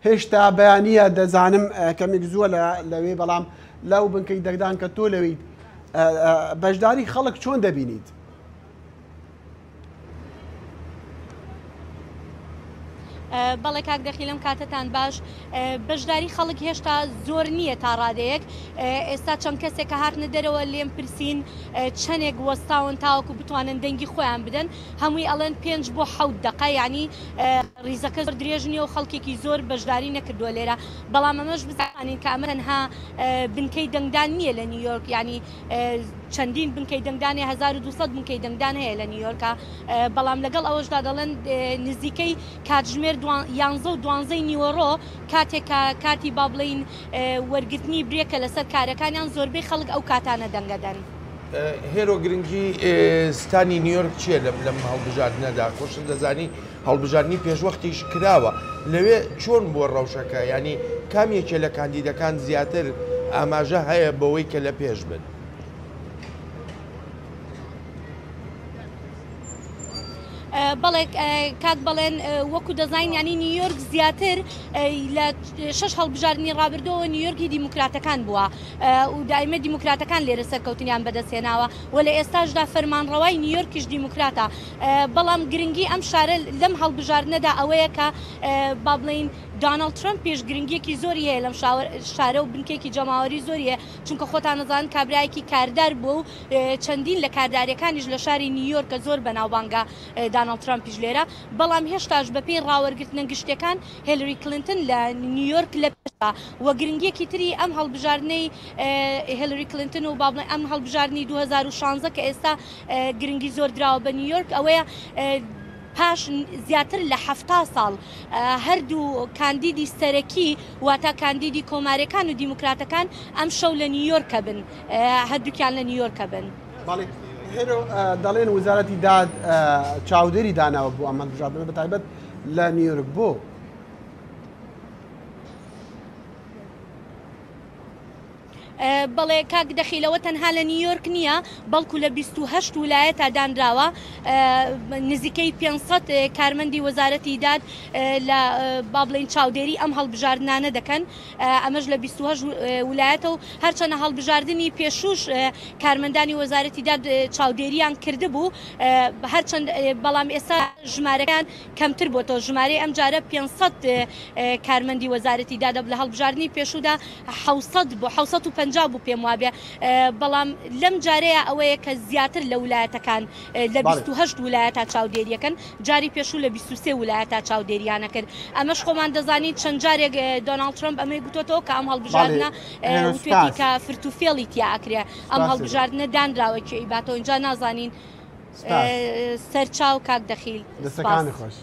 هێشتا بەیانییە دەزانم کەمێک زووە لەوێ بەڵام لەو بنکەی دەنگدان کە تۆ لەوێیت بەشداری خەڵک چۆن دەبینیت؟ بەڵێ کاک دەخیل ئەم کاتەتان باش بەشداری خەڵک هێشتا زۆر نییە تا ڕادەیەک ئێستا چەند کەسێک کە هاتنە دەرەوە لێم پرسین چەندێک وەستاون تاوەکو بتوانن دەنگی خۆیان بدەن هەمووی ئەڵێن پێنج بۆ حەوت دەقە یعنی ڕیزەکە زۆر درێژ نییە و خەڵکێکی زۆر بەشداری نەکردووە لێرە بەڵام ئەمەش بزانین کە ئەمە تەنها بنکەی دەنگدان نییە لە نیویۆرک یعنی چەندین بنکەی دەنگدان هەیە، 1200 بنکەی دەنگدان هەیە لە نیویۆرکا، بەڵام لەگەڵ ئەوەشدا دەڵێن نزیکەی کاتژمێر یانزە و دوانزەی نیوەڕۆ کاتێک کە کاتی با بڵێین وەرگرتنی برێکە لەسەر کارەکانیان زۆربەی خەڵک ئەو کاتانە دەنگەدەن. هێرۆ گرنگی ستانی نیویۆرک چییە لەم لەم هەڵبژاردنەدا؟ خۆشت دەزانی هەڵبژاردنی پێشوەختیش کراوە لەوێ چۆن بووە ڕەوشەکە یانی کام یەکێ لە کاندیدەکان زیاتر ئاماژە هەیە بەوەی کە لە پێش بن؟ بەڵێ کاک بەڵێن وەکو دەزانین یانی نیویۆرک زیاتر لە شەش هەڵبژاردنی ڕابردووەوە نیویۆرکی دیموکراتەکان بووە و دایمە دیموکراتەکان لێرە سەرکەوتنیان بەدەستهێناوە و لە ئێستاشدا فەرمانڕەوای نیویۆرکیش دیموکراتە بەڵام گرنگی ئەم شارە لەم هەڵبژاردنەدا ئەوەیە کە با بڵێین دۆناڵد ترەمپیش گرنگییەکی زۆری هەیە لەم شارە و بنکەیەکی جەماوەری زۆری هەیە، چونکە خۆتان ئەزانن کابرایەکی کاردار بووە و چەندین لە کاردارییەکانیش لە شاری نیویۆرکە زۆر بەناوبانگە داناڵد ترەمپیش لێرە، بەڵام هێشتاش بەپێی ڕاوەرگرتنە گشتیەکان هێلری کلینتن لە نیویۆرک لە پێشە و گرنگییەکی تری ئەم هەڵبژاردنەی هێلری کلینتن و با بڵێین ئەم هەڵبژاردنی 2016 کە ئێستا گرنگی زۆر دراوە بە نیویۆرک ئەوەیە پاش زیاتر لە 70 ساڵ هەردوو کاندیدی سەرەکی واتا کاندیدی کۆمارەکان و دیموکراتەکان ئەم شەو لە نیویۆرکە بن هەردووکیان لە نیویۆرکە بن. بەڵێ هێرۆ دەڵێن وەزارەتی داد چاودێری داناوە بۆ ئەم هەڵبژاردنە بە تایبەت لە نیویۆرک بۆ؟ بەڵێ کاک دەخیل ئەوە تەنها لە نیویۆرک نییە بەڵکو لە 28 ولایەتا دانراوە نزیکەی 500 کارمەندی وەزارەتی داد لە با بڵێین چاودێری ئەم هەڵبژاردنانە دەکەن ئەمەش لە 28 ولایەتە و هەرچەنە هەڵبژاردنی پێشوش کارمەندانی وەزارەتی داد چاودێریان کردبوو هەرچەند بەڵام ئێستا ژمارەکان کەمتر بۆتەوە ژمارەی ئەم جارە 500 کارمەندی وەزارەتی دادە لە هەڵبژاردنی پێشودا 600 بۆ 650 بوو پێم وابێ بەڵام لەم جارەیە ئەوەیە کە زیاتر لە ولایەتەکان لە 28 ولایەتا چاودێریەکەن جاری پێشوو لە 23 ولایەتا چاودێریانە کرد ئەمەش خۆمان دەزانین چەند جارێک دۆناڵد ترەمپ ئەمەی گوتۆتەوە کە ئەم هەڵبژاردنە وتوێتی کە فرت و فێڵی تیا ئەکرێ ئەم هەڵبژاردنە دانراوە کێ ئیباتەوە اینجا نازانین سەرچاو کاک دەخیل. دەستەکانت خۆش.